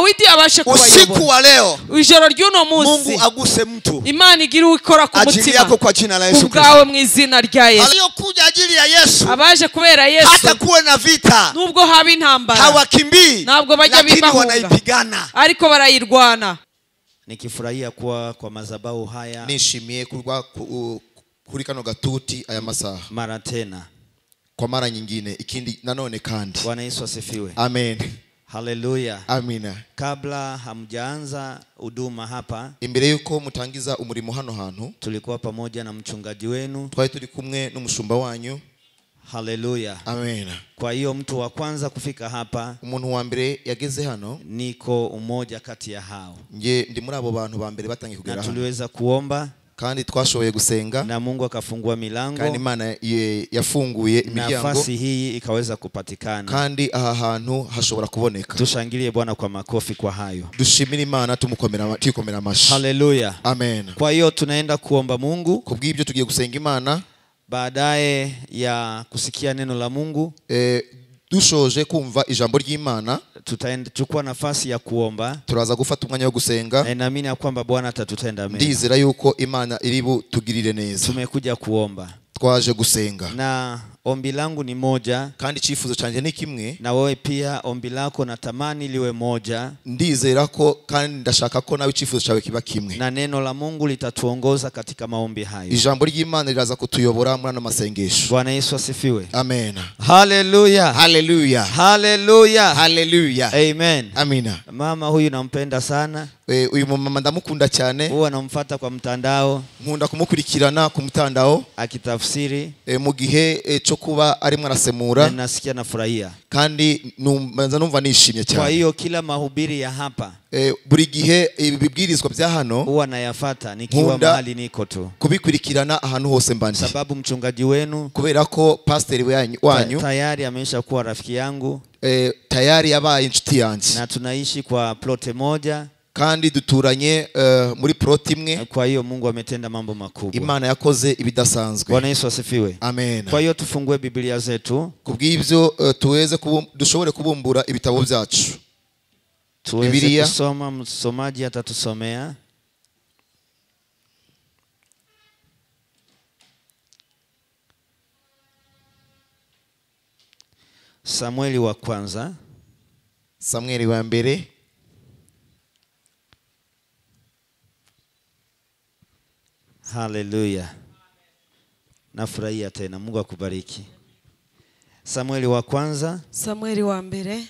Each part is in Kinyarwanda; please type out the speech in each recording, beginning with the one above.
Dawidi abashe kubayobora. Usiku wa leo ijoro ry'uno munsi Mungu aguse mtu Imana igire ukora ku ajili mutima yako kwa jina la Yesu Kristo. Kubwawe mu izina rya Yesu. Waliokuja ajili ya Yesu, abaje kubera Yesu, hata kuwe na vita, nubwo haba intambara, hawakimbii, ntabwo bajya lakini bibahunga, wanaipigana. Ariko barayirwana. Nikifurahia kuwa kwa madhabahu haya, nishimiye kuba kuri kano gatuti aya masaha mara tena, kwa mara nyingine ikindi nanone kandi. Bwana Yesu asifiwe. Amen. Haleluya. Amina. Kabla hamjaanza huduma hapa, imbere yuko mutangiza umurimo hano hantu, tulikuwa pamoja na mchungaji wenu, twari turi kumwe n'umushumba wanyu. Haleluya. Amen. Kwa hiyo mtu wa kwanza kufika hapa, umuntu wa mbere yageze hano, niko umoja kati ya hao. Nge ndi muri abo bantu ba mbere batangiye kugera Na hano. tuliweza kuomba kandi twashoboye gusenga, na Mungu akafungua milango, kandi Imana yafunguye imiryango, nafasi hii ikaweza kupatikana, kandi aha hantu hashobora kuboneka. Tushangilie Bwana kwa makofi kwa hayo. Dushimire Imana tumukomera, tuyikomera amashi. Haleluya. Amen. Kwa hiyo tunaenda kuomba Mungu. Kubw'ibyo tugiye gusenga Imana. Baadaye ya kusikia neno la Mungu, dushoje kumva ijambo ry'Imana, tutachukua nafasi ya kuomba. Turaza gufata umwanya wo gusenga. Na naamini ya kwamba Bwana atatutenda mema. Ndizera yuko Imana iri butugirire neza. Tumekuja kuomba. Twaje gusenga. Na ombi langu ni moja, kandi icyifuzo cyanjye ni kimwe, na wewe pia ombi lako natamani liwe moja. Ndizera ko kandi ndashaka ko nawe icyifuzo cyawe kiba kimwe. Na neno la Mungu litatuongoza katika maombi hayo. Ijambo ry'Imana riraza kutuyobora muri ano masengesho. Bwana Yesu asifiwe. Amen. Haleluya. Haleluya. Haleluya. Haleluya. Amen. Amina. Mama huyu nampenda sana. Uyu mama ndamukunda cyane. Huwa namfuata kwa mtandao. Nkunda kumukurikirana ku mtandao. Akitafsiri. Mu gihe cyo kuba arimo arasemura. Nasikia nafurahia. Kandi numva numva nishimye cyane. Kwa hiyo kila mahubiri ya hapa, buri gihe ibibwirizwa bya hano huwa nayafata nikiwa mahali niko tu. Kubikurikirana ahantu hose mbandi. Sababu mchungaji wenu, kubera ko pastor wanyu tayari ameshakuwa rafiki yangu. Tayari yabaye inshuti yanjye. Na tunaishi kwa plote moja. Kandi duturanye muri plot imwe. Kwa hiyo Mungu ametenda mambo makubwa. Imana yakoze ibidasanzwe. Bwana Yesu asifiwe. Amen. Kwa hiyo tufungue Biblia zetu. Kubw'ibyo tuweze dushobore kubumbura ibitabo byacu. Tuweze Biblia. Kusoma, msomaji atatusomea. Samueli wa kwanza. Samueli wa mbere. Haleluya. Nafurahia tena. Mungu akubariki. Samueli wa kwanza. Samueli wa mbere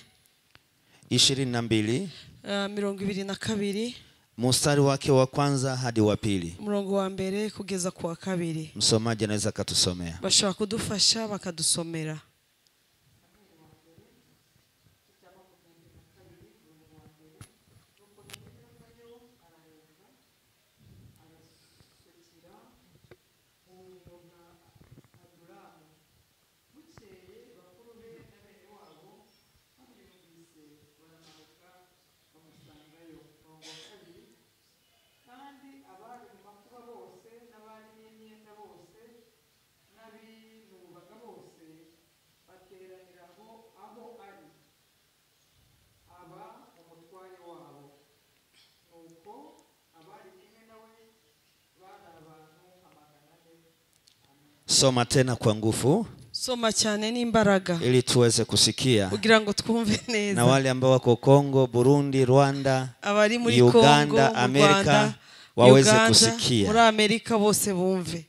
22. 22. Mstari wake wa kwanza hadi wa pili. Murongo wa mbere kugeza ku kabiri. Msomaji anaweza katusomea. Bashobora kudufasha bakadusomera. Soma tena kwa nguvu. Soma cyane n'imbaraga. Ili tuweze kusikia. Kugira ngo twumve neza. Na wale ambao wako Kongo, Burundi, Rwanda, abari muri Uganda, Kongo, Amerika, Rwanda, waweze Uganda, kusikia. Muri Amerika bose bumve.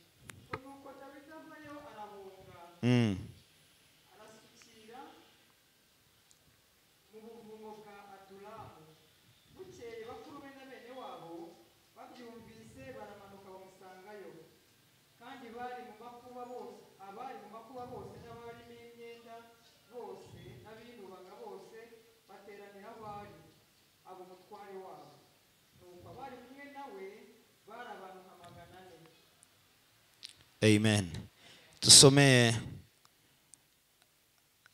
Amen. Tusome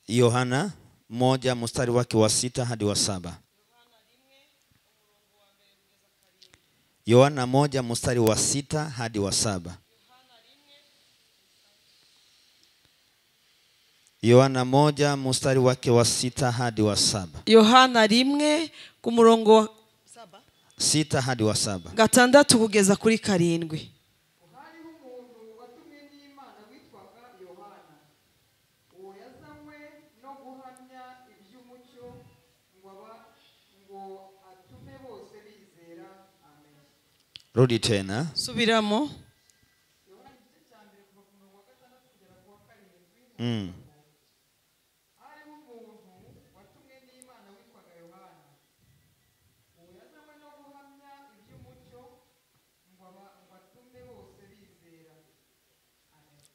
Yohana 1 mstari wake wa 6 hadi wa 7. Yohana 1 mstari wa 6 hadi wa 7. Yohana 1 mstari wake wa 6 hadi wa 7. Yohana 1 ku murongo wa 6 hadi wa 7. 6 kugeza kuri 7. Rudi tena. Subiramo.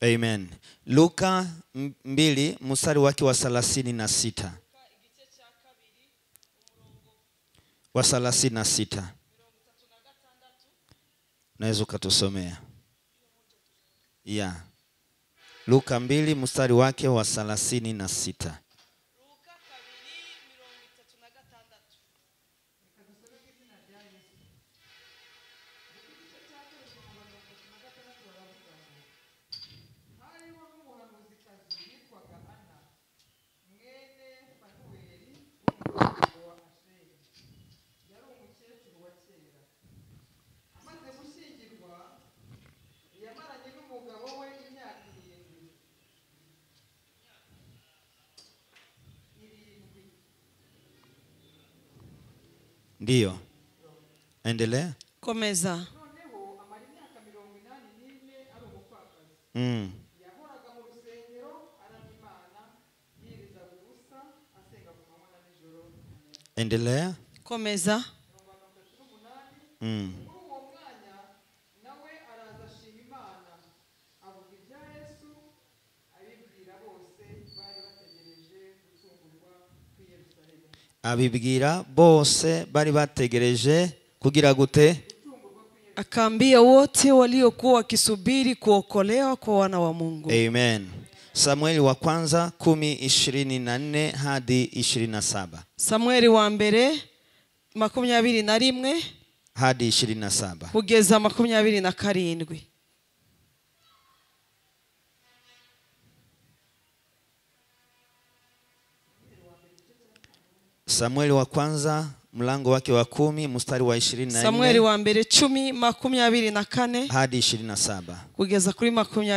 Amen. Luka 2 mstari wake wa 36. Wa 36. Naweza kutusomea. Yeah. Luka 2 mstari wake wa 36. Luka 2:36. Ndiyo. Endelea. Komeza. Endelea. Komeza. Abibwira bose bari bategereje kugira gute? Akaambia wote waliokuwa wakisubiri kuokolewa kwa wana wa Mungu. Amen. Samueli wa kwanza 10:24 hadi 27. Samueli wa mbere 21 hadi 27. Kugeza 27. Samueli wa kwanza mlango wake wa 10 mstari wa 24. Samueli wa mbere 10:24 hadi 27. Kugeza kuri 27.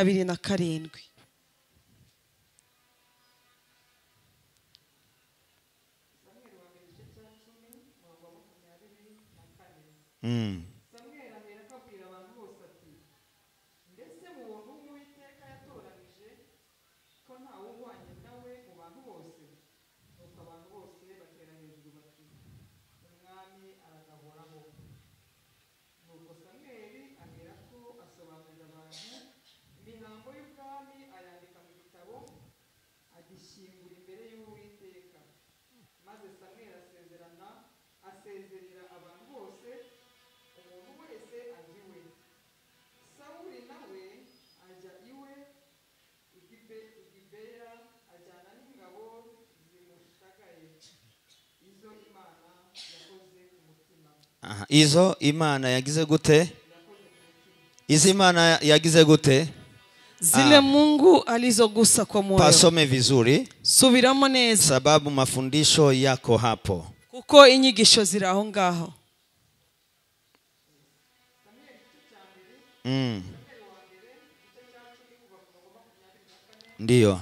Samueli ahera akabwira abantu bose ati mbese mubona Uwiteka yatoranije ko nta wuhwanye nawe mu bantu bose? Nuko abantu bose batera hejuru bati umwami aragahoraho. Nuko Samueli aherako asobanurira abantu imihango y'ubwami, ayandika mu gitabo agishyingura imbere y'Uwiteka. Maze Samueli asezerera abantu bose, umuntu wese ajya iwe. Sawuli nawe ajya iwe i Gibeya, ajyana n'ingabo zimushagaye, izo Imana yakoze ku mutima. Aha, izo Imana yagize gute? Izo Imana yagize gute? Zile Mungu alizogusa kwa moyo. Pasome vizuri. Subiramo neza. Sababu mafundisho yako hapo. Kuko inyigisho ziri aho ngaho. Ndiyo.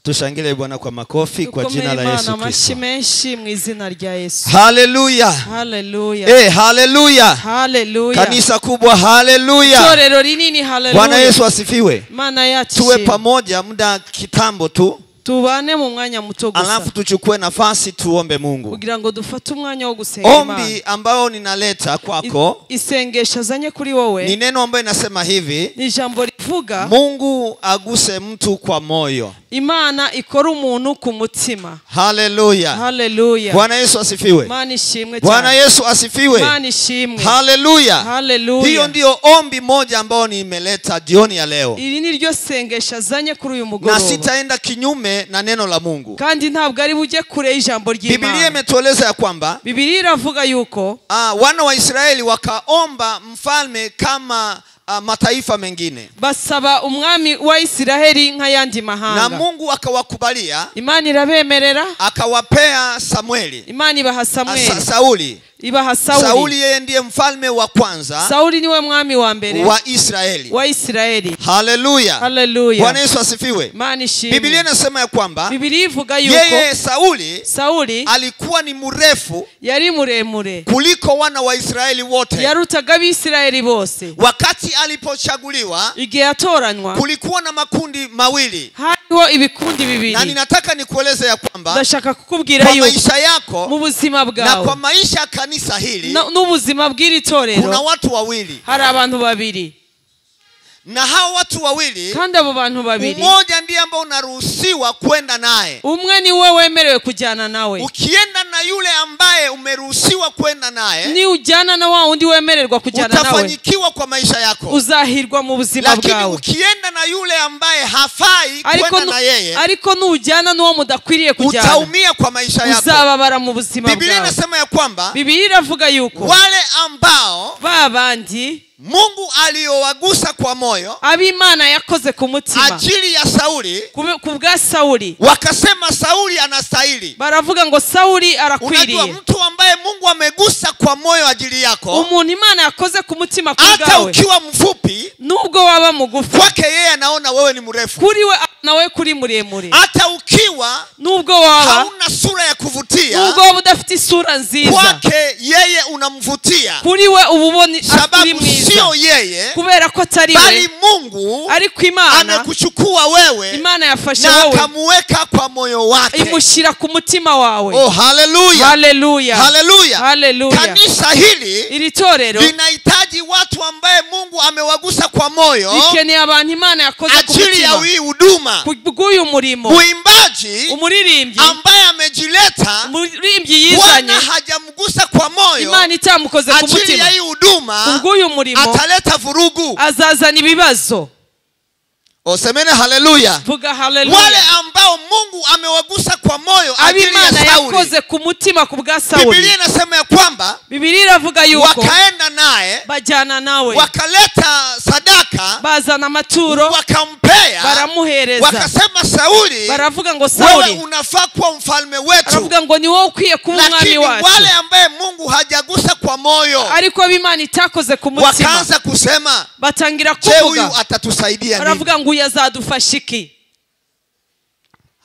Tushangilie Bwana kwa makofi kwa jina la Yesu Kristo. Haleluya. Haleluya. Eh, haleluya. Haleluya. Kanisa kubwa, haleluya. Torero rinini, haleluya. Bwana Yesu asifiwe. Mana yacu. Tuwe pamoja muda kitambo tu. Tubane mu mwanya muto gusa. Alafu tuchukue nafasi tuombe Mungu. Kugira ngo dufate umwanya wo gusenga Imana. Ombi ambayo ninaleta kwako isengesho azanye kuri wowe ni neno ambayo inasema hivi. Ni jambo rivuga Mungu aguse mtu kwa moyo. Imana ikora umuntu ku mutima. Haleluya. Haleluya. Bwana Yesu asifiwe. Imana ishimwe cyane. Bwana Yesu asifiwe. Imana ishimwe. Haleluya. Haleluya. Hiyo ndio ombi moja ambayo nimeleta jioni ya leo. Iri ni ryo sengesho azanye kuri uyu mugoroba. Na sitaenda kinyume na neno la Mungu. Kandi ntabwo ari bujye kure y'ijambo ry'Imana. Biblia imetueleza ya kwamba Biblia iravuga yuko wana wa Israeli wakaomba mfalme kama mataifa mengine. Basaba umwami wa Israeli nk'ayandi mahanga. Na Mungu akawakubalia. Imana irabemerera. Akawapea Samueli. Imana ibaha Samueli. Sauli. Ibaha Sauli. Sauli yeye ndiye mfalme wa kwanza. Sauli niwe mwami wa mbere wa Israeli. Wa Israeli. Haleluya. Haleluya. Bwana Yesu asifiwe. Imana ishimwe. Biblia inasema ya kwamba Biblia ivuga yuko yeye Sauli Sauli alikuwa ni mrefu, yari muremure kuliko wana wa Israeli wote. Yarutaga abisirayeli bose. Wakati alipochaguliwa, igihe yatoranywa, kulikuwa na makundi mawili. Hariho ibikundi bibiri. Na ninataka nikueleze ya kwamba ndashaka kukubwira kwa yuko maisha yako mu buzima bwawe na kwa maisha ya kanisa hili n'ubuzima bw'iri torero kuna watu wawili. Hari abantu babiri. Na hao watu wawili, kandi abo bantu babiri, mmoja ndiye ambao unaruhusiwa kwenda naye. Umwe ni wewe wemerewe kujyana nawe. Ukienda na yule ambaye umeruhusiwa kwenda naye, ni ujyana na wa wundi wemererwa kujyana nawe, utafanyikiwa kwa maisha yako. Uzahirwa mu buzima bwawe. Lakini ukienda na yule ambaye hafai kwenda na yeye, ariko nujyana n'uwo mudakwiriye kujyana, utaumia kwa maisha yako. Uzababara mu buzima bwawe. Biblia inasema ya kwamba, Biblia iravuga yuko wale ambao babandi Mungu aliowagusa kwa moyo, abimana yakoze ku mutima ajili ya Sauli, ku bwa Sauli, wakasema Sauli anastahili. Baravuga ngo Sauli arakwiriye. Unajua mtu ambaye Mungu amegusa kwa moyo ajili yako, umuntu Imana yakoze ku mutima ku hata bwawe, ukiwa mfupi, nubwo waba mugufi, kwake yeye anaona wewe ni mrefu. Kuri we nawe kuri muremure. Hata ukiwa nubwo waba hauna sura ya kuvutia, nubwo waba udafite isura nziza, kwake yeye unamvutia. Kuri we ububoni sababu sio yeye, kubera ko atari we, bali Mungu ariko Imana amekuchukua wewe, Imana yafashe na wowe akamuweka kwa moyo wake, imushyira ku mutima wawe. Oh, haleluya. Haleluya. Haleluya. Haleluya. Kanisa hili iri torero linahitaji watu ambaye Mungu amewagusa kwa moyo, rikeneye abantu Imana yakoze ku ajili ya mutima hii huduma. Kubw'uyu murimo. Muimbaji umuririmbyi ambaye amejileta, umuririmbyi yizanye, Bwana hajamgusa kwa moyo, Imana itamukoze ku ajili mutima ya hii huduma, kubw'uyu murimo ataleta vurugu. Azazana ibibazo. Osemene haleluya. Vuga haleluya. Wale ambao Mungu amewagusa kwa moyo ajili ya Abimana Sauli, yakoze ku mutima ku bwa Sauli. Biblia inasema ya kwamba Biblia iravuga yuko wakaenda naye, bajyana nawe, wakaleta sadaka, bazana amaturo, wakampea, baramuhereza, wakasema Sauli, baravuga ngo wewe Sauli, unafaa kuwa mfalme wetu. Aravuga ngo ni wowe ukwiye kuba umwami Lakini wacu. wale ambaye Mungu hajagusa kwa moyo, ariko ab'Imana itakoze ku mutima, wakaanza kusema, batangira je, kuvuga, huyu atatusaidia nini? Baravuga ngo uyu azadufasha iki?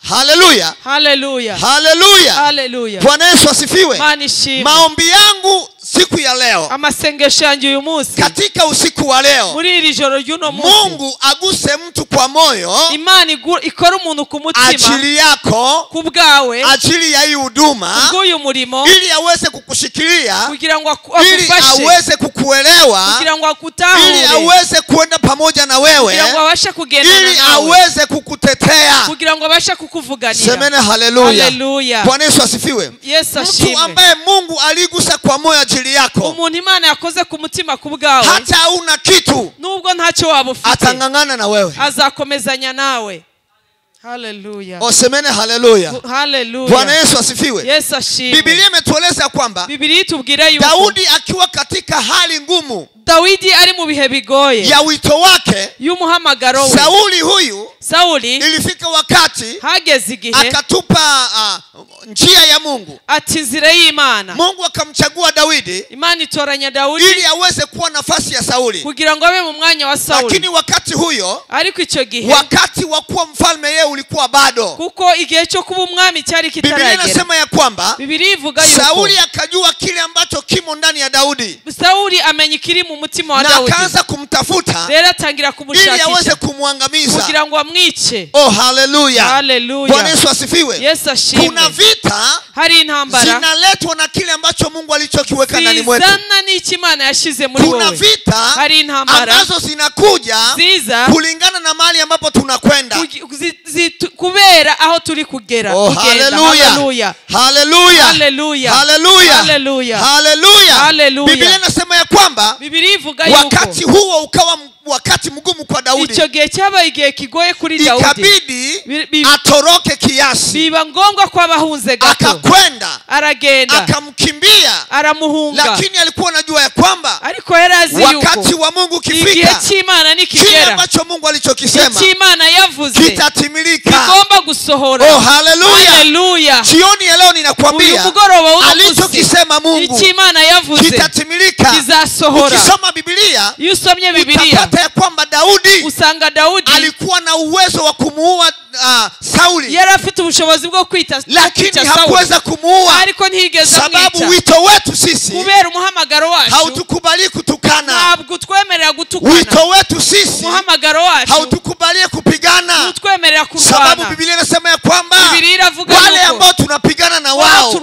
Haleluya. Haleluya. Haleluya. Haleluya. Bwana Yesu asifiwe. Imana ishimwe. Maombi yangu siku ya leo, amasengesho yanjye uyu munsi, katika usiku wa leo, muri iri joro ry'uno munsi, Mungu aguse mtu kwa moyo, Imana ikora umuntu ku mutima, ajili yako, ku bwawe, ajili ya hii huduma, kubw'uyu murimo, ili aweze kukushikilia, kugira ngo ili agufashe, aweze kukuelewa, kugira ngo ili akutahure, aweze kuenda pamoja na wewe, kugira ngo abashe kugendana ili nawe, aweze kukutetea. kugira ngo abashe kukuvuganira. Semene haleluya. Haleluya. Bwana Yesu asifiwe. Yesu Mtu ashimwe. ambaye Mungu aligusa kwa moyo ajili yako, umuntu Imana yakoze ku mutima ku bwawe, hata hauna kitu, nubwo ntacyo waba ufite, atang'ang'ana na wewe. Azakomezanya nawe. Haleluya. Osemene haleluya. Bwana Haleluya. Yesu asifiwe. Yesu ashimwe. Biblia imetueleza kwamba Biblia itubwira yuko Daudi akiwa katika hali ngumu Dawidi ari mu bihe bigoye ya wito wake, y'umuhamagaro we, Sauli huyu Sauli ilifika wakati hageze igihe akatupa njia ya Mungu. Ati inzira y'Imana. Mungu akamchagua Dawidi Imana itoranya Dawidi ili aweze kuwa nafasi ya Sauli. Kugira ngo abe mu mwanya wa Sauli. Lakini wakati huyo, ariko icyo gihe, wakati wa kuwa mfalme yeye ulikuwa bado. Kuko igihe cyo kuba umwami cyari Biblia kitaragera. inasema ya kwamba Biblia ivuga yuko Sauli akajua kile ambacho kimo ndani ya Daudi, Sauli amenya ikiri mu mutima wa na Dawidi, akaanza kumtafuta rero atangira ili aweze kumushakisha kumwangamiza. Kugira ngo amwice. bamwice. Oh, haleluya. Haleluya. Bwana Yesu asifiwe. Yesu ashimwe. Kuna vita hari intambara zinaletwa na kile ambacho Mungu alichokiweka ndani mwetu. Zizana n'icyo Imana yashize muri Kuna wowe. vita Hari intambara ambazo zinakuja ziza kulingana na mahali ambapo tunakwenda. Kubera aho turi kugera. Oh, kugenda. haleluya. Haleluya. Haleluya. Haleluya. Haleluya. Haleluya. Haleluya. Haleluya. Biblia inasema ya kwamba Bibiliya ivuga yuko wakati huo ukawa wakati mgumu kwa Daudi. Icyo gihe cyabaye igihe kigoye kuri Daudi. Ikabidi atoroke kiasi. Biba ngombwa ko abahunze gato. Akakwenda. Aragenda. Akamkimbia. Aramuhunga. Lakini alikuwa anajua ya kwamba ariko yari azi yuko wakati wa Mungu ukifika, igihe cy'Imana nikigera, kile ambacho Mungu alichokisema icyo Imana yavuze kitatimilika, kigomba gusohora. Oh, haleluya. Haleluya. Jioni ya leo ninakwambia alichokisema Mungu icyo Imana yavuze kitatimilika, kizasohora. Ukisoma Biblia, iyo usomye Biblia utapata ya kwamba Daudi usanga Daudi alikuwa na uwezo wa kumuua Sauli. Yari afite ubushobozi bwo kwita, lakini hakuweza kumuua, ariko ntiyigeze sababu amwica. Wito wetu sisi, kubera umuhamagaro wacu, hautukubali kutukana. Ntabwo utwemerera gutukana. Wito wetu sisi, umuhamagaro wacu, hautukubali kupigana. Utwemerera kurwana. Sababu Biblia inasema ya kwamba Biblia iravuga wale ambao tunapigana na wao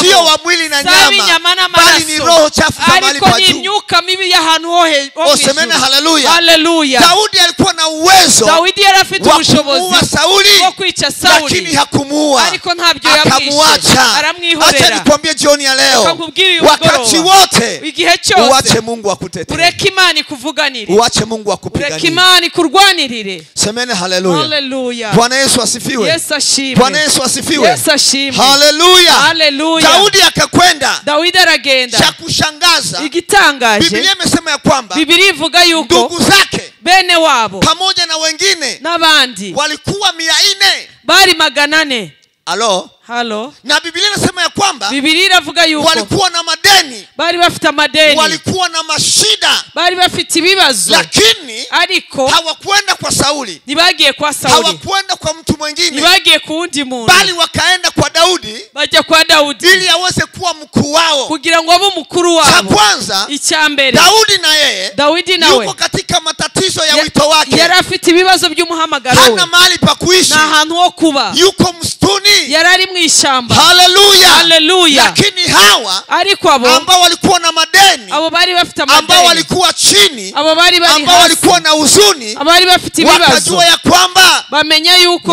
sio wa mwili na nyama, bali ni roho chafu za mahali pa juu. Ariko ni imyuka mibi y'ahantu ho hejuru. Osemena haleluya. Haleluya. Daudi alikuwa na uwezo, Daudi yari afite ubushobozi wa Sauli, bwo kwica Sauli, lakini hakumuua, ariko ntabyo yamwishe, akamuacha. Aramwihorera. Acha nikwambie jioni ya leo, wakati wote, igihe cyose, uache Mungu akutetee, ureke Imana ikuvuganire, uache Mungu akupiganie, ureke Imana ikurwanirire. Semene haleluya. Haleluya. Bwana Yesu asifiwe. Yesu ashimwe. Bwana Yesu asifiwe. Yesu ashimwe. Haleluya. Haleluya. Daudi akakwenda. Daudi aragenda. Cha kushangaza, igitangaje, Biblia imesema ya kwamba, Biblia ivuga yuko ndugu zake bene wabo pamoja na wengine n'abandi walikuwa 400, bari 400. Alo? Halo. Na Biblia inasema ya kwamba Biblia iravuga yuko walikuwa na madeni, bari bafite amadeni, walikuwa na mashida, bari bafite ibibazo, lakini ariko hawakwenda kwa Sauli, ntibagiye kwa Sauli, hawakwenda kwa mtu mwingine, ntibagiye ku wundi muntu, bali wakaenda kwa Daudi, bajya kwa Daudi ili aweze kuwa mkuu wao, kugira ngo abe umukuru wabo. Cha kwanza, icya mbere, Daudi na yeye, Daudi nawe yuko katika matatizo ya wito wake, yari afite ibibazo by'umuhamagaro we, hana mahali pa kuishi, nta hantu ho kuba, yuko msituni, yari ari mu ishyamba. Haleluya. Haleluya. Lakini hawa ariko abo ambao walikuwa na madeni, abo bari bafite amadeni, ambao walikuwa chini, abo bari bari ambao walikuwa na huzuni, abo bari bafite ibibazo, wakajua ya kwamba bamenya yuko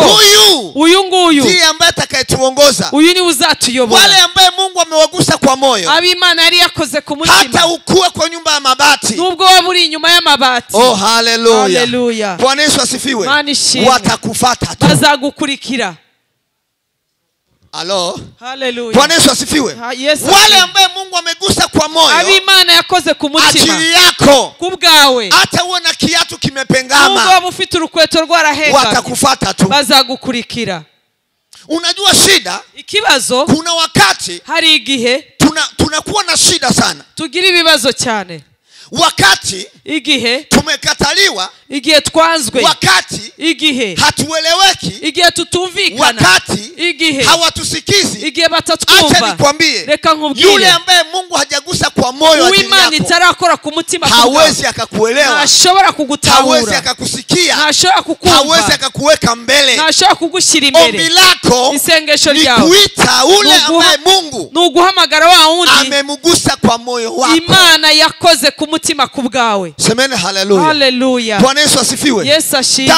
huyu nguyu ndiye ambaye atakayetuongoza, uyu ni uzatuyobora, wale ambaye Mungu amewagusa kwa moyo, ab'Imana yari yakoze ku mutima, hata ukue kwa nyumba ya mabati, nubwo waba uri inyuma y'amabati. Oh, haleluya. Haleluya. Bwana Yesu asifiwe. Watakufuata tu, bazagukurikira. Alo. Haleluya. Bwana Yesu asifiwe. Yesu. Wale ambaye Mungu amegusa kwa moyo, ab'Imana yakoze ku mutima, ajili yako, kubwawe, hata uwe na kiatu kimepengama, nubwo waba ufite urukweto rwarahengamye, watakufuata tu, bazagukurikira. Unajua shida, ikibazo, kuna wakati, hari igihe tunakuwa na shida sana, tugira ibibazo cyane, wakati igihe tumekataliwa, igihe twanzwe, wakati igihe hatueleweki, igihe tutumvikana, wakati igihe hawatusikizi, igihe batatwumva. Acha nikwambie, reka nkubwire, yule ambaye Mungu hajagusa kwa moyo, Imana itarakora ku mutima, hawezi akakuelewa, ntashobora kugutahura, hawezi akakusikia, ntashobora kukumva, hawezi akakuweka mbele, ntashobora kugushyira imbere. Ombi lako isengesho ni ryawe kuita ule ambaye Mungu ni uguhamagara wa wundi amemgusa kwa moyo wako, Imana yakoze ku mutima ku bwawe. Semeni haleluya. Haleluya. Bwana Yesu asifiwe. Yesu ashimwe.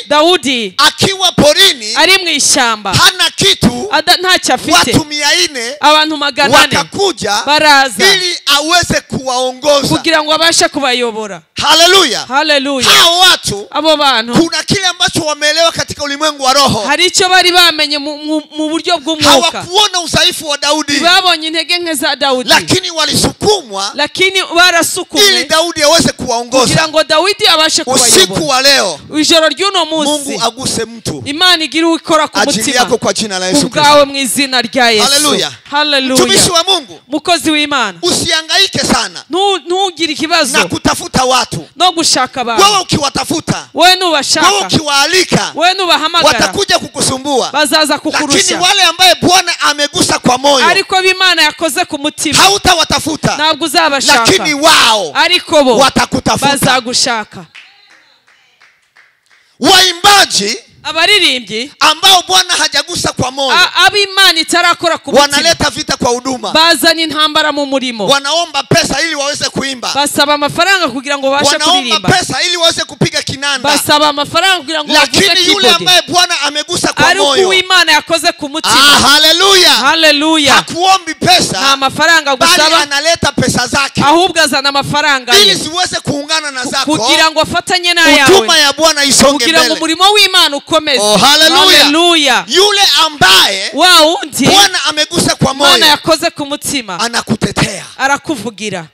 Daudi akiwa porini, ari mu ishyamba, hana kitu, ntacyo afite, watu 400, abantu 400 wakakuja baraza ili aweze kuwaongoza, kugira ngo abashe kubayobora. Haleluya. Haleluya. Hao watu, abo bantu, kuna kile ambacho wameelewa katika ulimwengu wa roho, hari icyo bari bamenye mu buryo bw'umwuka. Hawakuona udhaifu wa Daudi, babonye intege nke za Daudi, lakini walisukumwa, lakini barasukumwe ili Daudi aweze kuwaongoza, kugira ngo Daudi abashe kubayobora. Usiku wa leo, ijoro ry'uno munsi, Mungu aguse mtu Imana igire ukora ku ajili mutima yako kwa jina la Yesu Kristo, ubwawe mu izina rya Yesu. Haleluya. Haleluya. Mtumishi wa Mungu, mukozi w'Imana, usihangaike sana ntugire ikibazo na kutafuta watu, no gushaka abantu. Wewe ukiwatafuta, wewe nubashaka, wewe ukiwaalika, wewe nubahamagara, watakuja kukusumbua, bazaza kukurusha. Lakini wale ambaye Bwana amegusa kwa moyo, ariko b'Imana yakoze ku mutima, hautawatafuta, ntabwo uzabashaka, lakini wao ariko bo watakutafuta, bazagushaka. Waimbaji abaririmbyi ambao Bwana hajagusa kwa moyo, ab'Imana itarakora ku mutima, wanaleta vita kwa huduma, bazana intambara mu murimo, wanaomba pesa ili waweze kuimba, basaba amafaranga kugira ngo babashe wanaomba kuririmba, pesa ili waweze kupiga kinanda, basaba amafaranga kugira ngo bavuze lakini yule keyboard. ambaye Bwana amegusa kwa Ariko moyo, uw'Imana yakoze ku mutima, haleluya, haleluya, hakuombi pesa, nta mafaranga bali gusaba, analeta pesa zake ahubwo azana amafaranga ili ye ziweze kuungana na zako, kugira ngo afatanye n'ayawe, huduma ya Bwana isonge kugira ngo mbele. umurimo w'Imana ukomeze. Oh, haleluya. Haleluya. Yule ambaye wa wundi Bwana amegusa kwa Imana moyo yakoze ku mutima anakutetea. arakuvugira.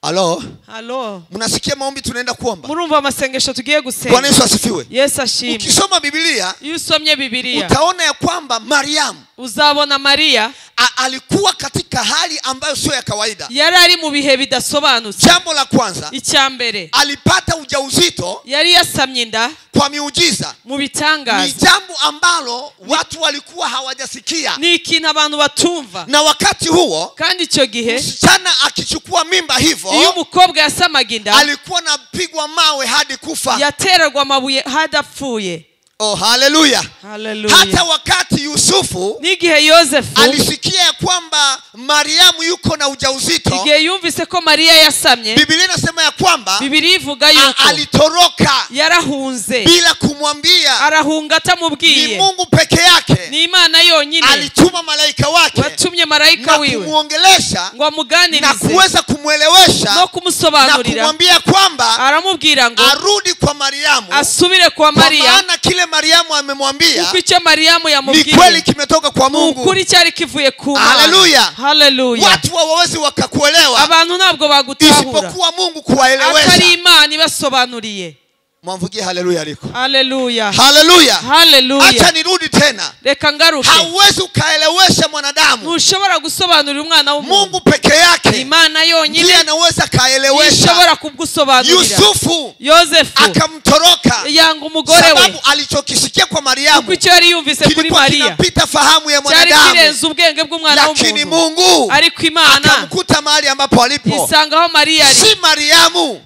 Halo, Halo, mnasikia maombi tunaenda kuomba? murumva amasengesho tugiye gusenga? Bwana Yesu asifiwe. Yesu ashimwe. Ukisoma Biblia iyo usomye Bibiliya utaona ya kwamba Mariamu uzabona Mariya alikuwa katika hali ambayo sio ya kawaida. yari ari mu bihe bidasobanutse. Jambo la kwanza, Icya mbere, alipata ujauzito yari yasamye inda kwa miujiza. mu Ni bitangaza, jambo ambalo watu walikuwa hawajasikia. ni ikintu abantu batumva. Na wakati huo Kandi icyo gihe msichana akichukua mimba hivyo, iyo umukobwa yasamaga inda alikuwa anapigwa mawe hadi kufa. yatererwa amabuye hadapfuye. Oh, haleluya. Haleluya. Hata wakati Yusufu n'igihe Yosefu alisikia ya kwamba Mariamu yuko na ujauzito, igihe yumvise ko Mariya yasamye, Biblia inasema ya kwamba Bibiliya ivuga yuko alitoroka yarahunze, bila kumwambia. arahunga atamubwiye. Ni Mungu peke yake ni Imana yonyine alituma malaika wake watumye malaika na wiwe kumuongelesha ngo amuganirize na kuweza kumuelewesha no na kumusobanurira, kumwambia kwamba aramubwira ngo arudi kwa Mariamu, asubire kwa kwa Mariya, maana kile Mariamu amemwambia kuko icyo Mariamu ni yamubwiye kweli kimetoka kwa Mungu. ukuri cyari kivuye ku Mana. Haleluya. Haleluya. Watu hawawezi wakakuelewa Abantu ntabwo bagutahura isipokuwa Mungu kuwaelewesha. atari Imana ibasobanuriye. Mwamvugie haleluya aliko. Haleluya. Haleluya. Haleluya. Acha nirudi tena. Reka ngaruke. Hauwezi ukaelewesha mwanadamu. Ntushobora gusobanurira umwana w'umuntu. Mungu peke yake Imana yonyine ndiye anaweza kaelewesha. ishobora kugusobanurira. Yusufu Yosefu akamtoroka yanga umugore we, sababu alichokisikia kwa Mariamu kuko icyo yari yumvise kuri kilikuwa Mariya kinapita fahamu ya cyari mwanadamu, kirenze ubwenge bw'umwana lakini w'umuntu. Mungu Ariko Imana akamkuta mahali ambapo alipo. isanga aho Mariya ari. Si Mariamu,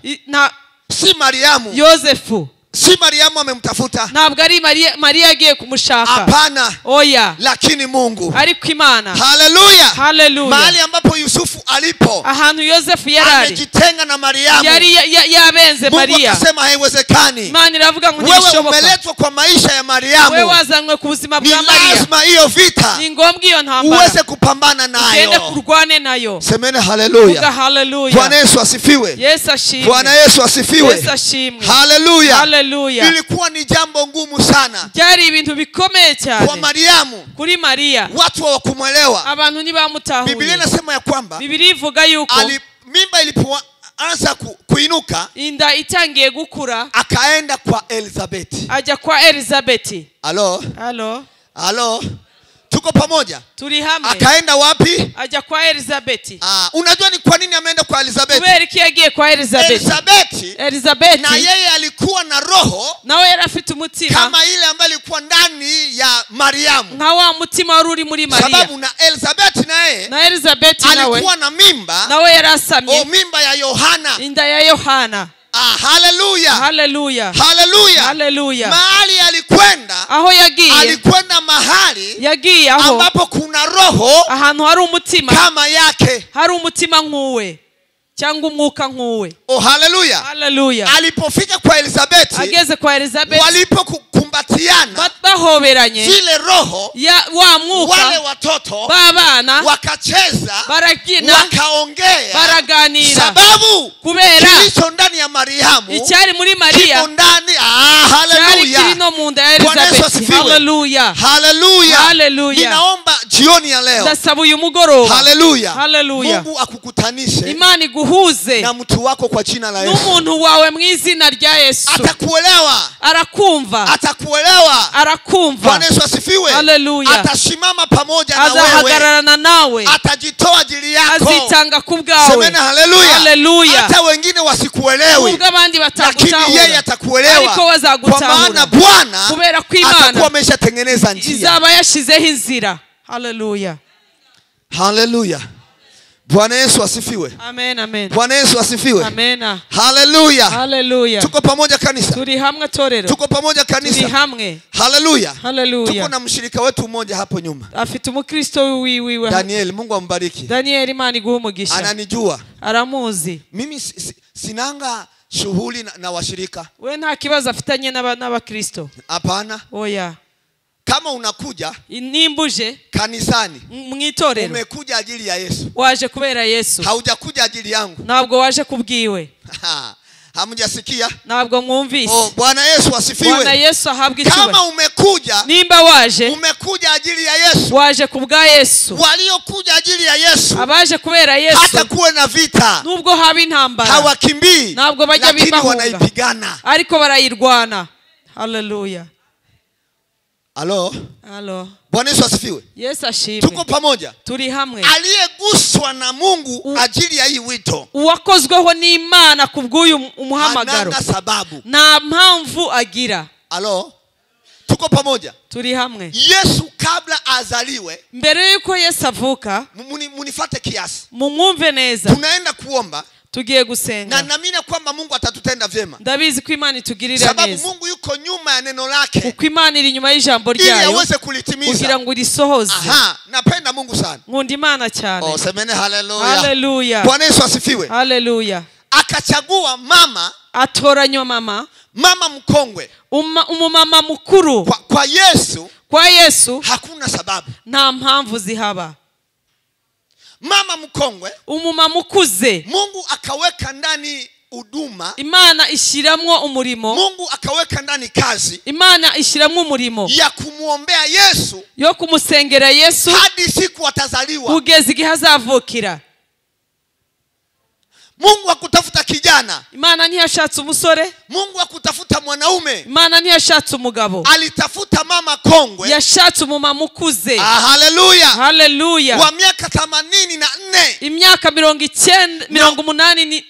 si Mariamu, Yosefu si Mariamu amemtafuta, ntabwo ari Mariya agiye kumushaka, hapana, oya, lakini Mungu. ariko Imana. Haleluya. Haleluya. Mahali ambapo Yusufu alipo ahantu Yosefu yari ari, amejitenga na Mariamu, yari yabenze Mungu Mariya. akasema haiwezekani. Imana iravuga ngo Wewe ntibishoboka. umeletwa kwa maisha ya Mariamu, Wewe wazanywe ku buzima ni bwa Mariya, lazima hiyo vita ni ngombwa iyo ntambara uweze kupambana ugende nayo. kurwane nayo. Semene haleluya. Vuga haleluya. Bwana Yesu asifiwe. Yesu ashimwe. Bwana Yesu asifiwe. Yesu ashimwe. Haleluya. Haleluya. Ilikuwa ni jambo ngumu sana Byari ibintu bikomeye kwa cyane Mariamu, kuri Mariya. watu hawakumwelewa. Abantu ntibamutahuye. Biblia inasema ya kwamba Bibiliya ivuga yuko mimba ilipoanza kuinuka, inda itangiye gukura, akaenda kwa Elizabeth. ajya kwa Elizabeth. Halo, Halo, halo, tuko pamoja? turi hamwe. Akaenda wapi? Ajya kwa Elizabeth. Unajua ni kwa nini ameenda kwa Elizabeth? Kubera iki yagiye kwa Elizabeth? Elizabeth Elizabeth na yeye alikuwa na roho nawe yari afite umutima kama ile ambayo ilikuwa ndani ya Mariamu, nka wa mutima wari uri muri Mariya. sababu na Elizabeth naye Na Elizabeth nawe alikuwa na mimba, nawe yari asamye mimba ya Yohana. inda ya Yohana. Haleluya. Haleluya. Haleluya. Haleluya. Mahali alikwenda, Aho yagiye, alikwenda mahali yagiye aho ambapo kuna roho ahantu hari umutima, kama yake. hari umutima nk'uwe cyangwa umwuka nk'uwe. Oh, haleluya. Haleluya. Alipofika kwa Elizabeth, Ageze kwa Elizabeth, walipokumbatiana bahoberanye, zile roho, ya wa mwuka, wale watoto babana wakacheza, barabyina, wakaongea, baraganira, sababu kubera kilicho ndani ya Mariamu icyari muri Mariya kimo ndani. cyari kiri Haleluya. no mu nda ya Bwana Yesu Elizabeth. asifiwe. Haleluya. Haleluya. Haleluya. Ninaomba jioni ya leo, Ndasaba uyu mugoroba, haleluya, Haleluya, Mungu akukutanishe Imana iguhuze na mtu wako kwa jina la Yesu. n'umuntu wawe mu izina rya Yesu. Atakuelewa, Arakumva, atakuelewa. arakumva. Bwana Yesu asifiwe. Haleluya. Atasimama pamoja na wewe, Azahagararana nawe, atajitoa ajili yako. azitanga ku bwawe. Semena haleluya. Haleluya. Hata wengine wasikuelewi, Nubwo abandi lakini yeye batagutahura, atakuelewa, ariko kwa bazagutahura, maana Bwana kubera ko Imana atakuwa ameshatengeneza njia. izaba yashizeho inzira. Haleluya. Haleluya. Bwana Yesu asifiwe. Amen, amen. Bwana Yesu asifiwe. Amen. Haleluya. Haleluya. Tuko pamoja kanisa. Turi hamwe torero. Tuko pamoja kanisa. Turi hamwe. Haleluya. Haleluya. Tuko na mshirika wetu mmoja hapo nyuma. Afite umukristo wiwe. Daniel, Mungu ambariki. Daniel, Imana iguhe umugisha. Ananijua. Aramuzi. Mimi sinanga shughuli na washirika. We nta kibazo afitanye n'abakristo. Hapana. Oya. Kama unakuja nimbuje kanisani mwitorero, umekuja ajili ya Yesu. Waje kubera Yesu. Haujakuja ajili yangu. Ntabwo waje kubwiwe. Hamjasikia? Ntabwo mwumvise. Oh, Bwana Yesu asifiwe. Bwana Yesu ahabwe icyubahiro. Kama umekuja, nimba waje, umekuja ajili ya Yesu. Waje kubwa Yesu. Waliokuja ajili ya Yesu, abaje kubera Yesu, hata kuwe na vita, nubwo haba intambara, hawakimbii, ntabwo bajya lakini wanaipigana, ariko barayirwana. Haleluya. Halo. Halo. Bwana Yesu asifiwe. Yesu ashimwe. Tuko pamoja. Turi hamwe. Aliyeguswa na Mungu ajili ya hii wito, uwakozweho n'Imana kubw'uyu umuhamagaro, hananga sababu, nta mpamvu agira. Halo. Tuko pamoja. Turi hamwe. Yesu kabla azaliwe, mbere yuko Yesu avuka, munifate kiasi, mumwumve neza. Tunaenda kuomba. Tugiye gusenga. Na naamini kwamba Mungu atatutenda vyema. Ndabizi ko Imana itugirira neza. Sababu Mungu yuko nyuma ya neno lake. Kuko Imana iri nyuma y'ijambo ryayo, ili aweze kulitimiza. Kugira ngo irisohoze. Aha, napenda Mungu sana. Nkunda Imana cyane. Oh, semene haleluya. Haleluya. Bwana Yesu asifiwe. Haleluya. Akachagua mama, atoranywa mama, mama mkongwe, umumama mukuru. Kwa Yesu, kwa Yesu hakuna sababu. Nta mpamvu zihaba. Mama mkongwe, umumama ukuze, Mungu akaweka ndani huduma, Imana ishiramwo umurimo, Mungu akaweka ndani kazi, Imana ishiramwo umurimo ya kumuombea Yesu, yo kumusengera Yesu hadi siku atazaliwa, kugeza igihe azavukira. Mungu akutafuta kijana, Imana ntiyashatse umusore, Mungu akutafuta mwanaume, Imana ntiyashatse umugabo, alitafuta mama kongwe, yashatse umumama ukuze. Ah, haleluya. Haleluya. Wa miaka 84, imyaka 84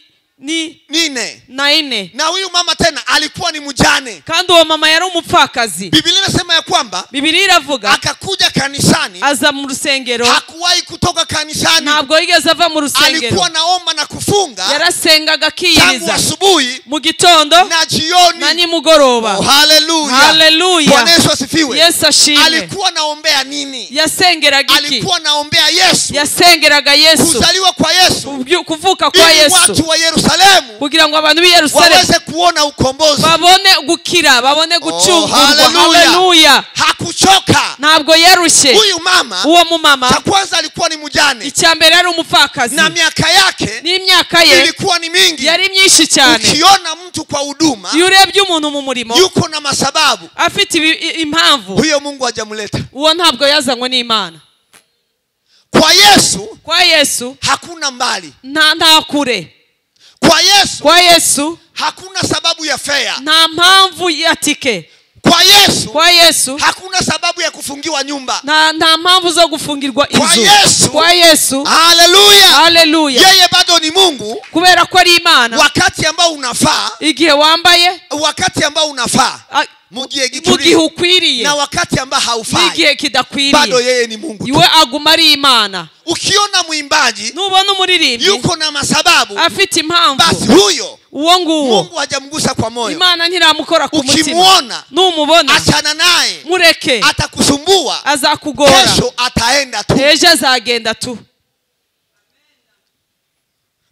na ine. Na huyu mama tena alikuwa ni mjane. Kandi uwo mama yari umupfakazi. Biblia inasema ya kwamba Biblia iravuga akakuja kanisani, aza mu rusengero, hakuwahi kutoka kanisani, ntabwo yigeze ava mu rusengero, alikuwa naomba na kufunga, yarasengaga akiyiriza tangu asubuhi mu gitondo na jioni na nimugoroba. Oh, haleluya. Haleluya. Bwana Yesu asifiwe. Yesu ashimwe. Alikuwa naombea nini? Yasengeraga iki? Alikuwa naombea Yesu. Yasengeraga Yesu, kuzaliwa kwa Yesu, kuvuka kwa ili Yesu, watu wa Yerusalemu kugira ngo abantu b'i Yerusalemu waweze kuona ukombozi, babone gukira, babone gucungurwa. Haleluya. Hakuchoka, ntabwo yarushye. Huyu mama, uwo mumama, cha kwanza alikuwa ni mjane, icya mbere yari umupfakazi, na miaka yake, n'imyaka ye ilikuwa ni mingi, yari myinshi cyane. Ukiona mtu kwa huduma, iyo urebye umuntu mu murimo, yuko na masababu, afite impamvu, huyo Mungu hajamleta. Uwo ntabwo yazanywe n'Imana. Kwa Yesu, kwa Yesu hakuna mbali, nta kure. Kwa Yesu, kwa Yesu hakuna sababu ya fare, nta mpamvu ya tike. Kwa Yesu, kwa Yesu hakuna sababu ya kufungiwa nyumba, nta mpamvu zo gufungirwa inzu. Kwa Yesu, kwa Yesu, haleluya, haleluya, yeye bado ni Mungu, kubera ko ari Imana. Wakati ambao unafaa, igihe wambaye, wakati ambao unafaa, mu gihe ukwiriye, na wakati ambao haufai, n'igihe kidakwiriye, bado yeye ni Mungu. Iwe aguma ari Imana. Ukiona mwimbaji, nubona umuririmbyi yuko na masababu, afite impamvu, basi huyo uwo nguwo Mungu hajamgusa kwa moyo, Imana ntiramukora ku mutima. Ukimuona, numubona, achana naye, mureke, atakusumbua, azakugora, kesho ataenda tu, ejo azagenda tu.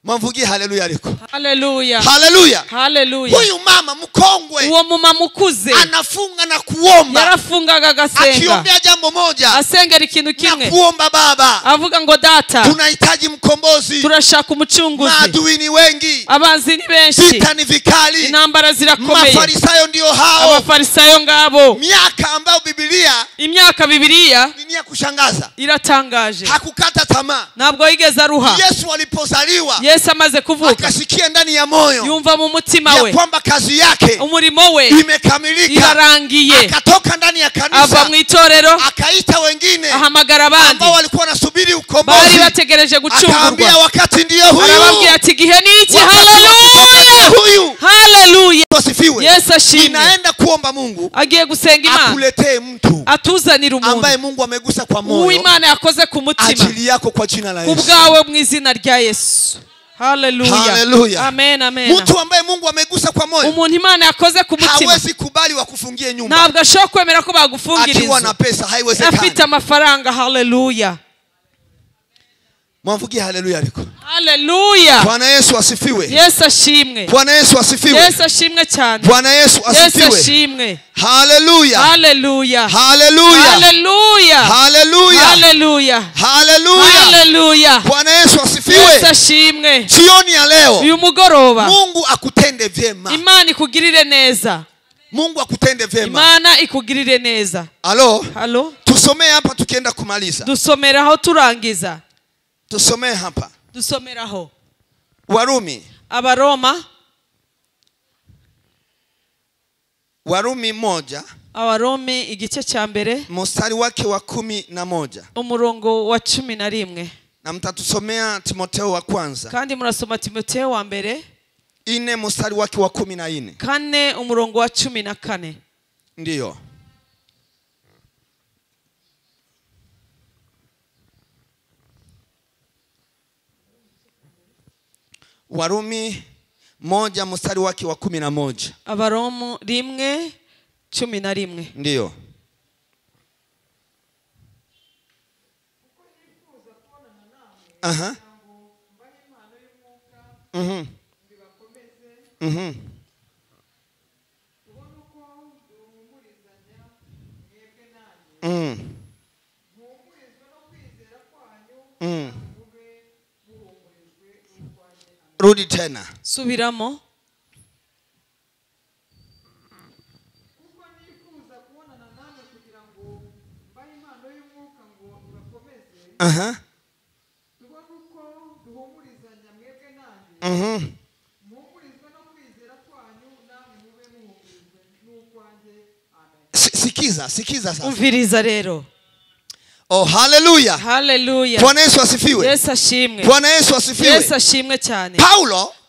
Mamvugie haleluya aliko. Haleluya. Haleluya. Haleluya. Huyu mama mkongwe, uwo mumama ukuze, anafunga na kuomba, yarafungaga agasenga, akiombea jambo moja, asengera ikintu kimwe, na kuomba Baba, avuga ngo data, tunahitaji mkombozi, turashaka umucunguzi, maadui ni wengi, abanzi ni benshi, vita ni vikali, intambara zirakomeye, mafarisayo ndio hao, abafarisayo ngabo. Miaka ambayo Biblia, imyaka Biblia ni ya kushangaza, iratangaje, hakukata tamaa, ntabwo yigeze aruha. Yesu alipozaliwa, Yesu amaze kuvuka, akasikia ndani ya moyo, yumva mu mutima we ya kwamba kazi yake, umurimo we imekamilika, irarangiye. Akatoka ndani ya kanisa, ava mu itorero, akaita wengine, ahamagara abandi ambao walikuwa wanasubiri ukombozi, bari bategereje gucungurwa, akaambia wakati ndio huyu, arababwira ati igihe ni iki. Haleluya, huyu, haleluya, asifiwe. Yesu Yesu ashimwe. Ninaenda kuomba Mungu agiye gusenga Imana akuletee mtu atuzanira umuntu ambaye Mungu amegusa kwa moyo, uw'Imana yakoze ku mutima ajili yako kwa jina la Yesu, kubwawe mu izina rya Yesu. Haleluya. Haleluya. Amen, amen. Mtu ambaye Mungu amegusa kwa moyo umuntu Imana yakoze ku mutima hawezi kubali wakufungie nyumba. Ntabwo ashobora kwemera ko bagufungira akiwa na inzu pesa, haiwezekani. Afite amafaranga. Haleluya. Mwamvugie haleluya aliko. Haleluya. Bwana Yesu asifiwe. Yesu ashimwe. Bwana Yesu asifiwe. Yesu ashimwe cyane. Bwana Yesu asifiwe. Yesu ashimwe. Haleluya. Haleluya. Haleluya. Haleluya. Haleluya. Haleluya. Haleluya. Haleluya. Bwana Yesu asifiwe. Yesu ashimwe. Jioni ya leo uyu mugoroba Mungu akutende vyema. Imana ikugirire neza. Mungu akutende vyema. Imana ikugirire neza. Halo. Halo. Tusomee hapa tukienda kumaliza. Dusomeraho turangiza. Tusomee hapa. Dusomeraho. Warumi. Abaroma. Warumi 1. Abarome igice cha mbere. Mstari wake wa 11. Umurongo wa 11. Na mtatusomea Timoteo wa kwanza. Kandi murasoma Timoteo wa mbere. 4 mstari wake wa 14. 4 umurongo wa 14. Ndiyo. Warumi 1 mstari wake wa 11. Abaromu 1:11. Ndiyo. Aha. Mhm. Mhm. Mm. Mm. Rudi tena. Subiramo. Aha. Mhm. Sikiza, sikiza sasa. Umviriza rero. Oh, haleluya. Haleluya. Bwana Yesu asifiwe. Yesu ashimwe. Bwana Yesu asifiwe. Yesu ashimwe cyane.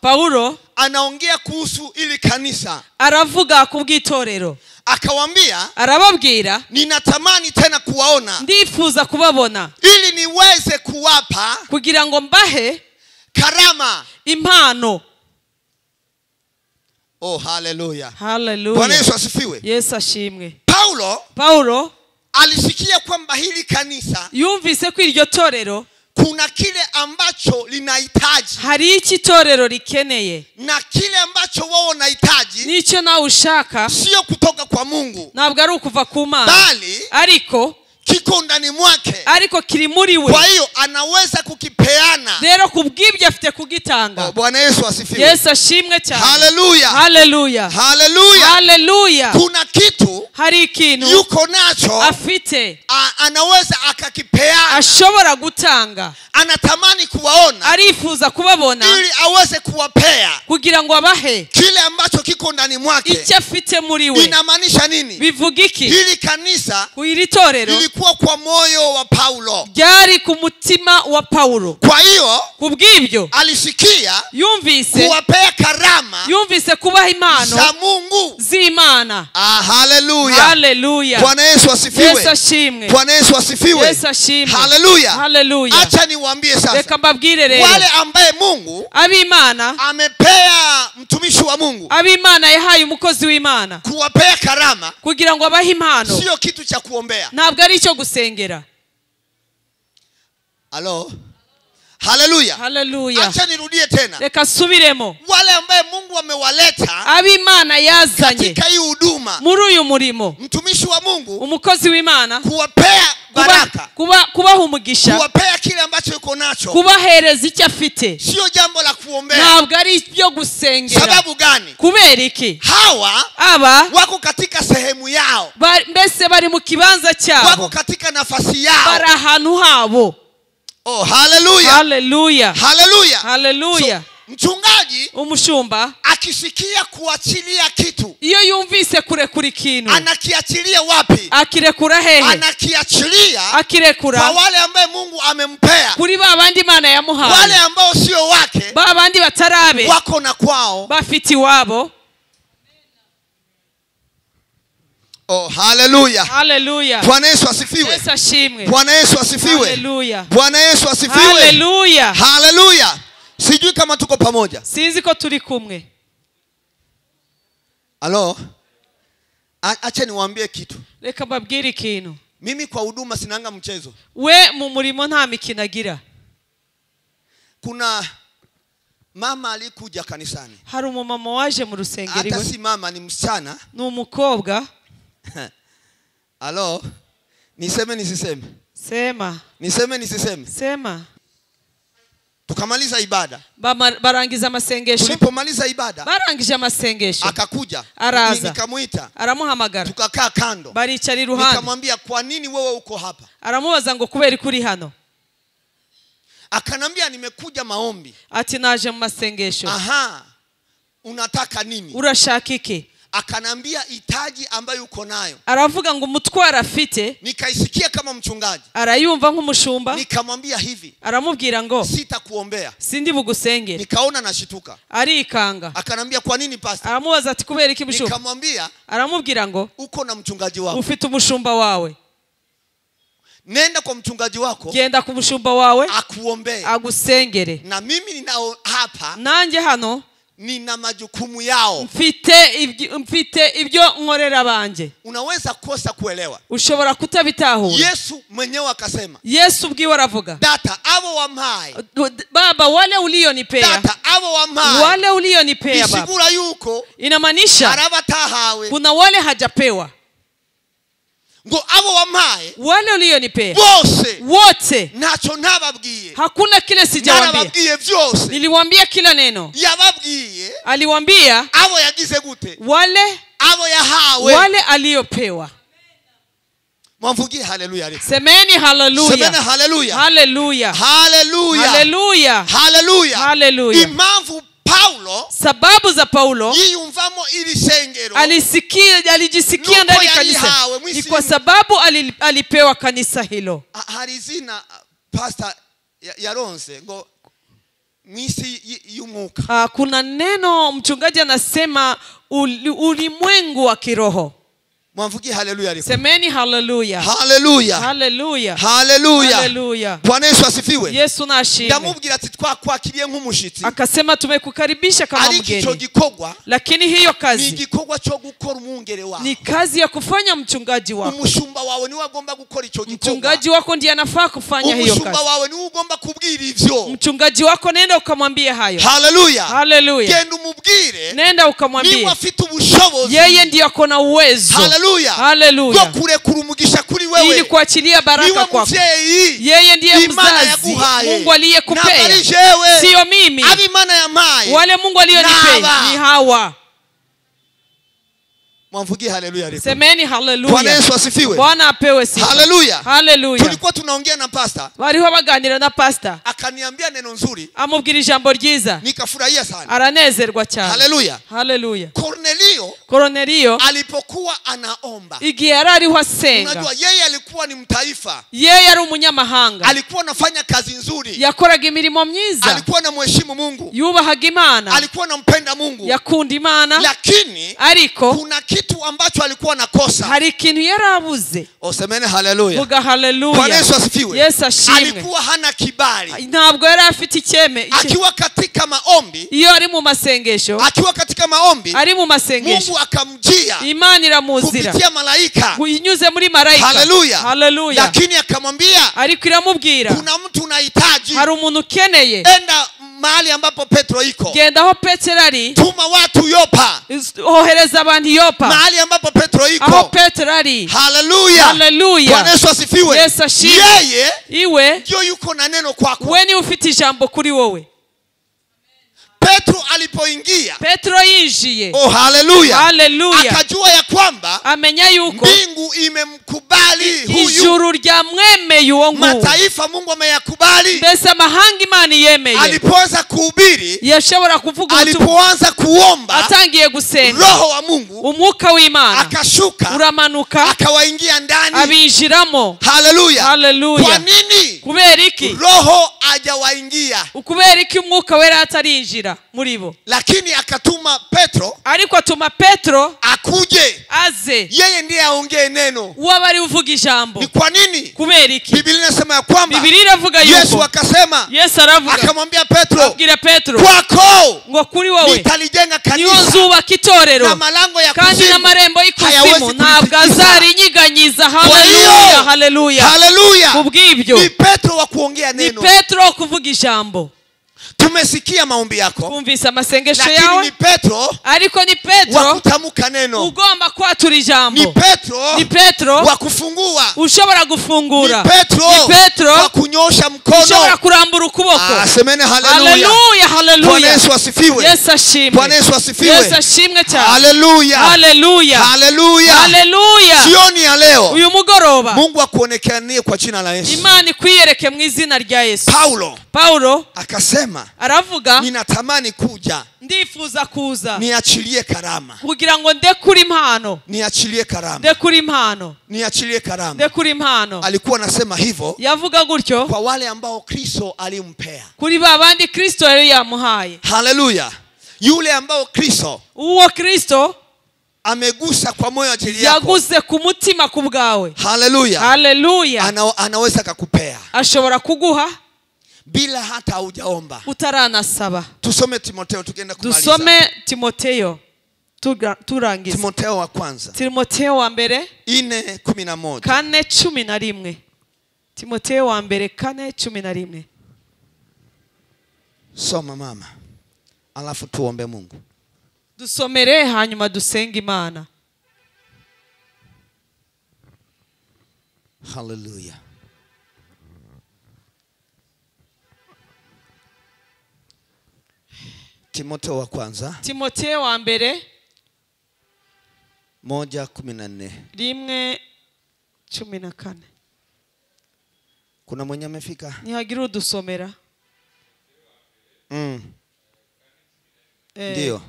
Paulo anaongea kuhusu ili kanisa. Aravuga kubw'itorero. Akawambia, arababwira, ninatamani tena kuwaona. Ndifuza kubabona. Ili niweze kuwapa kugira ngo mbahe karama, impano. Oh, haleluya. Haleluya. Bwana Yesu asifiwe. Yesu ashimwe. Paulo alisikia kwamba hili kanisa yumvise ko iryo torero kuna kile ambacho linahitaji. Hari iki torero rikeneye. Na kile ambacho wao wanahitaji nicyo nawe ushaka sio kutoka kwa Mungu. Ntabwo ari ukuva ku Mana. Bali ariko kiko ndani mwake. Ariko kiri muri we. Kwa hiyo anaweza kukipeana. Rero kubw'ibyo afite kugitanga. Oh, Bwana Yesu asifiwe. Yesu ashimwe cyane. Haleluya. Haleluya. Haleluya. Haleluya. Kuna kitu hari ikintu yuko nacho afite anaweza akakipeana. Ashobora gutanga. Anatamani kuwaona. Arifuza kubabona. Ili aweze kuwapea. Kugira ngo abahe kile ambacho kiko ndani mwake. Icyo afite muri we. Inamaanisha nini? Bivuga iki? Hili kanisa ku iri torero lilikuwa kwa moyo wa Paulo. Ryari ku mutima wa Paulo. Kwa hiyo kubw'ibyo alisikia yumvise kuwapea karama, yumvise kubaha impano za Mungu, z'Imana. Ah, haleluya. Haleluya. Bwana Yesu asifiwe. Yesu ashimwe. Bwana Yesu asifiwe. Yesu ashimwe. Haleluya. Haleluya. Acha niwaambie sasa. Reka mbabwire rero. Wale ambaye Mungu ab'Imana amepea mtumishi wa Mungu, ab'Imana yahaye umukozi w'Imana kuwapea karama, kugira ngo abahe impano, sio kitu cha kuombea. Ntabwo ari icyo gusengera. Halo. Haleluya. Haleluya. Acha nirudie tena. Reka subiremo. Wale ambaye Mungu amewaleta ab'Imana yazanye katika hii huduma, muri uyu murimo, mtumishi wa Mungu, umukozi w'Imana, kuwapea baraka, kubaha umugisha, kuwapea kile ambacho yuko nacho, kubahereza icyo afite, sio jambo la kuombea. Ntabwo ari ibyo gusengera. Sababu gani? Kubera iki? Hawa aba wako katika sehemu yao, mbese bari mu kibanza cyabo, wako katika nafasi yao, bari ahantu habo. Oh, haleluya. Haleluya. Haleluya. Haleluya. So, mchungaji umushumba akisikia kuachilia kitu, iyo yumvise kurekura ikintu, anakiachilia wapi? Akirekura hehe? Anakiachilia akirekura kwa wale ambaye Mungu amempea, kuri ba bandi Imana yamuhaye, wale ambao sio wake, ba bandi batarabe, wako na kwao, bafiti wabo. Oh, haleluya. Haleluya. Bwana Yesu asifiwe. Yesu ashimwe. Bwana Yesu asifiwe. Haleluya. Bwana Yesu asifiwe. Haleluya. Haleluya. Sijui kama tuko pamoja. Sinzi ko turi kumwe. Halo. Acha niwaambie kitu. Reka mbabwire ikintu. Mimi kwa huduma sinanga mchezo. We mu murimo nta mikino agira. Kuna mama alikuja kanisani. Hari umumama waje mu rusengero. Hata si mama, ni msichana. Ni umukobwa. Halo. Niseme nisiseme? Sema. Niseme nisiseme? Sema. Tukamaliza ibada. Barangiza amasengesho. Tulipomaliza ibada, barangije amasengesho. Akakuja. Araza. Nikamuita. Aramuhamagara. Tukakaa kando. Baricara iruhande. Nikamwambia, kwa nini wewe uko hapa? Aramubaza ngo kubera kuri hano? Akanambia, nimekuja maombi. Ati naje mu masengesho. Aha. Unataka nini? Urashaka iki? Akanambia hitaji ambayo uko nayo. Aravuga ngo umutwaro afite. Nikaisikia kama mchungaji. Arayumva nk'umushumba. Nikamwambia hivi. Aramubwira ngo sitakuombea. Sindi bugusengere. Nikaona nashituka. Arikanga. Akanambia, kwa nini pastor? Aramubaza ati kubera iki mushumba? Nikamwambia, aramubwira ngo uko na mchungaji wako. Ufite umushumba wawe. Nenda kwa mchungaji wako. Genda ku mushumba wawe. Akuombee. Agusengere. Na mimi ninao hapa. Nanje hano nina majukumu yao. Mfite ibyo nkorera banje. Unaweza kosa kuelewa. Ushobora kutabitahura. Yesu mwenyewe akasema. Yesu ubwiwe aravuga. Data abo wampaye. Baba wale ulionipea. Data abo wampaye. Wale ulionipea baba. Bisigura yuko inamaanisha arabatahawe. Kuna wale hajapewa. Ngo abo wampaye. Wale ulionipea. Bose. Wote. Nacho nababwiye. Hakuna kile sijawaambia. Narababwiye vyose. Niliwaambia kila neno. Yababwiye. Aliwaambia abo yagize gute? Wale abo yahawe. Wale aliopewa. Mwamvugie haleluya. Semeni haleluya. Semeni haleluya. Haleluya. Haleluya. Haleluya. Haleluya. Haleluya. Impamvu Paulo, sababu za Paulo yiyumvamo iri sengero, alijisikia ndani kanisa ni kwa sababu alipewa kanisa hilo. Hari izina pastor yaronse ngo mwisi y'umwuka. Kuna neno mchungaji anasema ulimwengu wa kiroho. Mwamvugie haleluya. Semeni haleluya. Haleluya. Haleluya. Haleluya. Haleluya. Bwana Yesu asifiwe. Yesu na ashimwe. Ndamubwira ati twakwakiriye nk'umushitsi. Akasema tumekukaribisha kama mgeni. Ariko gikorwa, lakini hiyo kazi ni gikorwa cyo gukora umwungere wawe. Ni kazi ya kufanya mchungaji wako. Umushumba wawe niwe agomba gukora icyo gikorwa. Mchungaji wako ndiye anafaa kufanya hiyo kazi. Umushumba wawe niwe ugomba kubwira ivyo. Mchungaji wako nenda ukamwambie hayo. Haleluya. Haleluya. Genda umubwire. Nenda ukamwambie. Niwe afite ubushobozi. Yeye ndiye akona uwezo. Haleluya. Haleluya. Kurekura umugisha kuri wewe. Ili kuachilia baraka kwako. Yeye ndiye mzazi. Mungu aliyekupea. Sio mimi. Wale Mungu aliyonipea ni hawa. Mwamvugie haleluya. Semeni haleluya. Bwana Yesu asifiwe. Bwana apewe sifa. Haleluya. Haleluya. Tulikuwa tunaongea na pastor. Bariho baganira na pastor. Akaniambia neno nzuri. Amubwira ijambo ryiza. Nikafurahia sana. Aranezerwa cyane. Haleluya. Haleluya. Cornelio alipokuwa anaomba. Igihe yarariho asenga. Unajua yeye alikuwa ni mtaifa. Yeye ari umunyamahanga. Alikuwa anafanya kazi nzuri. Yakoraga imirimo myiza. Alikuwa anamheshimu Mungu. Yubahaga Imana. Alikuwa anampenda Mungu. Yakunda Imana. Lakini ariko kuna kitu ambacho alikuwa anakosa. Hari ikintu yarabuze. Osemene haleluya. Vuga haleluya. Bwana Yesu asifiwe. Yesu ashimwe. Alikuwa hana kibali. Ntabwo yari afite icyeme. Akiwa katika maombi. Iyo ari mu masengesho. Akiwa katika maombi. Ari mu masengesho. Mungu akamjia. Imana iramuzira. Kupitia malaika. Inyuze muri malaika. Haleluya. Haleluya. Lakini akamwambia, ariko iramubwira, kuna mtu unahitaji. Hari umuntu ukeneye. Enda mahali ambapo Petro iko. Genda aho Petero ari. Tuma watu Yopa. Ohereza abantu Yopa. Mahali ambapo Petro iko. Aho Petero ari. Haleluya. Haleluya. Bwana Yesu asifiwe. Yesu ashimwe. Yeye iwe ndio yuko na neno kwako. We ni ufite ijambo kuri wowe. Petro alipoingia, Petro yinjiye. Oh, haleluya. Haleluya. Akajua ya kwamba amenya yuko mbingu imemkubali huyu. Ijuru ryamwemeye uwo nguwo. Mataifa Mungu ameyakubali. Mbese amahanga Imana yemeye. Alipoanza kuhubiri, yashobora kuvuga ubutumwa. Alipoanza kuomba, atangiye gusenga, Roho wa Mungu, umwuka w'Imana akashuka, uramanuka, akawaingia ndani, abinjiramo. Haleluya. Haleluya. Kwa nini? Kubera iki? Roho hajawaingia. Kubera iki umwuka wera atarinjira muri bo? Lakini akatuma Petro, ariko atuma Petro akuje, Aze. Yeye ndiye aongee neno. Uwo bari uvuga ijambo. Ni kwa nini? Kubera iki? Biblia inasema ya kwamba Biblia iravuga yuko Yesu akasema, Yesu aravuga, akamwambia Petro, abwira Petro, kwako ngo kuri wowe nitalijenga niho kanisa nzubaka itorero, na malango ya kandi kuzimu n'amarembo y'ikuzimu hayawezi ntabwo kulitikisa. azarinyiganyiza. Kwa hiyo, Haleluya, haleluya. Haleluya. Kubw'ibyo ni Petro wa kuongea ni neno. Petro kuvuga ijambo. Tumesikia maombi yako, Twumvise amasengesho lakini yawe, ni Petro ariko ni wa Petro kutamka neno. ugomba kwatura Ni ijambo. Petro Ni Petro wa kufungua. ushobora gufungura. Ni Petro Ni Petro wa kunyosha mkono. ushobora kurambura ukuboko. Semene haleluya. Haleluya, haleluya. Bwana Yesu asifiwe. Yesu ashimwe. Bwana Yesu asifiwe. Yesu ashimwe cyane. Haleluya. Haleluya. Haleluya. Haleluya. Jioni ya leo Uyu mugoroba Mungu akuonekanie kwa jina la Yesu. Imana ikwiyereke mu izina rya Yesu. Paulo Paulo akasema, aravuga, ninatamani kuja ndifuza kuza niachilie karama. kugira ngo ndekure impano. Niachilie karama. Ndekure impano. Niachilie karama. Ndekure impano. Alikuwa anasema hivyo Yavuga gutyo kwa wale ambao Kristo alimpea. kuri ba bandi Kristo yari yamuhaye. Haleluya. Yule ambao Kristo, uwo Kristo amegusa kwa moyo ajili yako, yaguze ku mutima ku bwawe. Haleluya. Haleluya. Anaweza akakupea Ashobora kuguha bila hata hujaomba. utaranasaba. Tusome Timotheo tukienda kumaliza. Dusome Timotheo turangiza. Timotheo wa kwanza. Timotheo wa mbere 4:11. 4:11. Timotheo wa mbere 4:11. Soma mama, alafu tuombe Mungu. Dusomere hanyuma dusenge Imana. Haleluya. Timotheo wa kwanza. Timotheo wa mbere 1:14. 1:14. Kuna mwenye amefika? Nihagira udusomera. Ndio.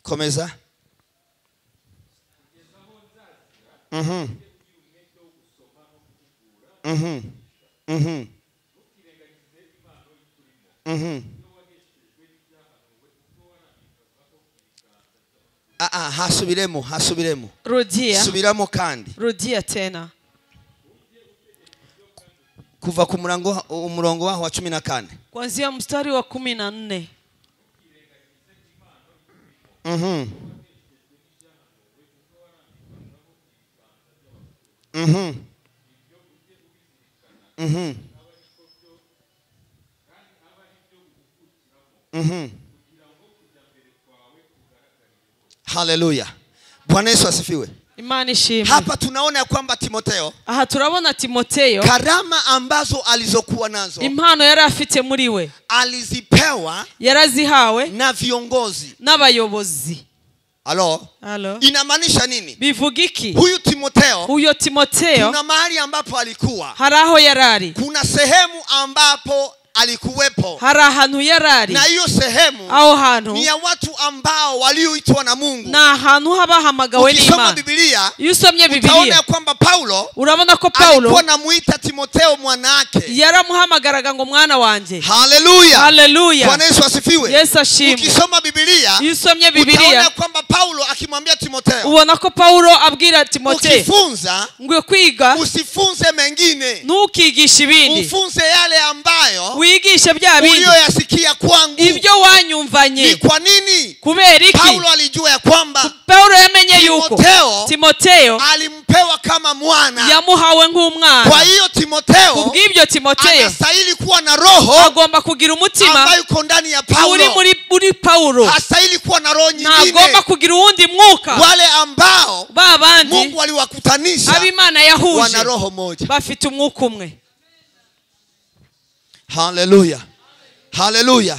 Komeza. Hasubiremo. Rudia. Subiramo kandi. Rudia tena. Kuva ku murongo waho wa 14. Kuanzia mstari wa 14. Haleluya. Bwana Yesu asifiwe. Imana ishimwe. Hapa tunaona kwamba Timotheo, aha turabona Timotheo, karama ambazo alizokuwa nazo, impano yari afite muri we, alizipewa, yarazihawe na viongozi, n'abayobozi. Halo? Halo. Inamaanisha nini? Bivuga iki? Huyu Timotheo, huyo Timotheo, kuna mahali ambapo alikuwa, hari aho yarari, kuna sehemu ambapo alikuwepo, hari ahantu yarari, na hiyo sehemu aho hantu ni ya watu ambao walioitwa na Mungu, na ahantu habahamagawe n'Imana. Ukisoma Biblia, iyo usomye Biblia utaona kwamba Paulo, urabona ko Paulo alikuwa anamuita Timotheo mwanake, yaramuhamagaraga ngo mwana wanje. Haleluya. Haleluya. Bwana Yesu asifiwe. Yesu ashimwe. Ukisoma Biblia, iyo usomye Biblia, utaona kwamba Paulo akimwambia Timotheo, ubona ko Paulo abwira Timotheo, ukifunza ngo kwiga, usifunze mengine, ntukigishe ibindi, ufunze yale ambayo wigishe bya bindi uliyoyasikia kwangu, ibyo wanyumvanye. Ni kwa nini? Kubera iki? Paulo alijua ya kwamba Paulo yamenye yuko Timotheo alimpewa kama mwana, yamuhawe nk'umwana. Kwa hiyo Timotheo, kubw'ibyo Timotheo anastahili kuwa na roho agomba kugira umutima ambayo uko ndani ya Paulo, uri muri Paulo. Hastahili kuwa na roho nyingine, ntagomba kugira uwundi mwuka. Wale ambao babandi Mungu aliwakutanisha, ab'Imana yahuje, wana roho moja, bafite umwuka umwe. Haleluya. Haleluya.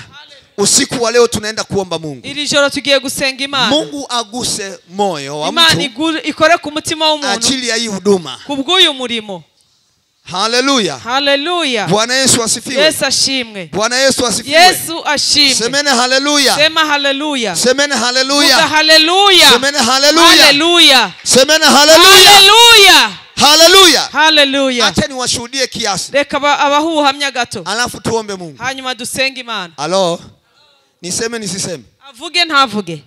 Usiku wa leo tunaenda kuomba Mungu. Iri joro tugiye gusenga Imana. Mungu aguse moyo wa Imana mtu ikore ku mutima w'umuntu ajili ya hii huduma. Kubw'uyu murimo. Haleluya. Haleluya. Bwana Yesu asifiwe. Yesu ashimwe. Bwana Yesu asifiwe. Yesu ashimwe. Semene haleluya. Sema haleluya. Semene haleluya. Haleluya. Semene haleluya. Haleluya. Semene haleluya. Haleluya. Haleluya. Haleluya. Acha niwashuhudie kiasi. Reka abahuhamya gato. Alafu tuombe Mungu. Hanyuma dusenge Imana. Alo. Niseme nisiseme? Avuge ntavuge.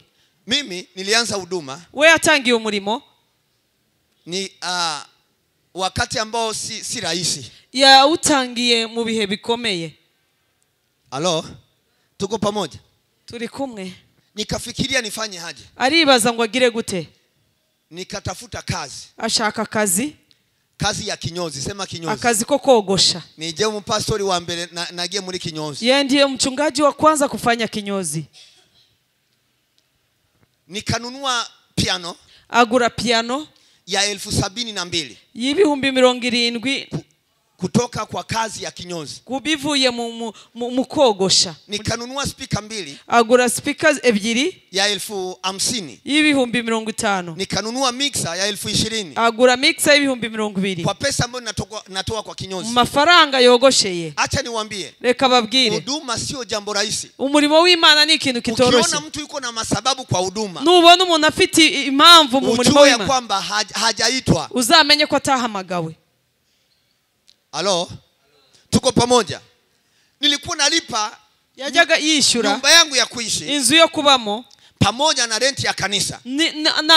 Mimi nilianza huduma. We yatangiye umurimo. Ni wakati ambao si rahisi. Yawutangiye mu bihe bikomeye. Alo. Tuko pamoja? Turi kumwe. Nikafikiria nifanye haje. Aribaza ngo agire gute? Nikatafuta kazi. Ashaka akazi. Kazi ya kinyozi, sema kinyozi. Akazi ko kogosha. Nije mpastori wa mbere nagiye muri kinyozi. Yeye ndiye mchungaji wa kwanza kufanya kinyozi. Nikanunua piano. Agura piano ya 72,000. Y'ibihumbi 70 kutoka kwa kazi ya kinyozi. Kubivuye mu kogosha. Nikanunua speaker 2. Agura speakers 2 ya 50,000. Y'ibihumbi 50. Nikanunua mixer ya 20,000. Agura mixer y'ibihumbi 20. Kwa pesa ambayo natoa kwa kinyozi. Mafaranga yogosheye. Acha niwaambie. Reka babwire. Huduma sio jambo rahisi. Umurimo w'Imana ni ikintu kitoroshye. Ukiona mtu yuko na masababu kwa huduma. Nubona umuntu afite impamvu mu murimo w'Imana. Ujue kwamba hajaitwa. Uzamenye ko atahamagawe. Alo, tuko pamoja. Nilikuwa nalipa yajyaga yishyura nyumba yangu ya kuishi, inzu yo kubamo, pamoja na renti ya kanisa.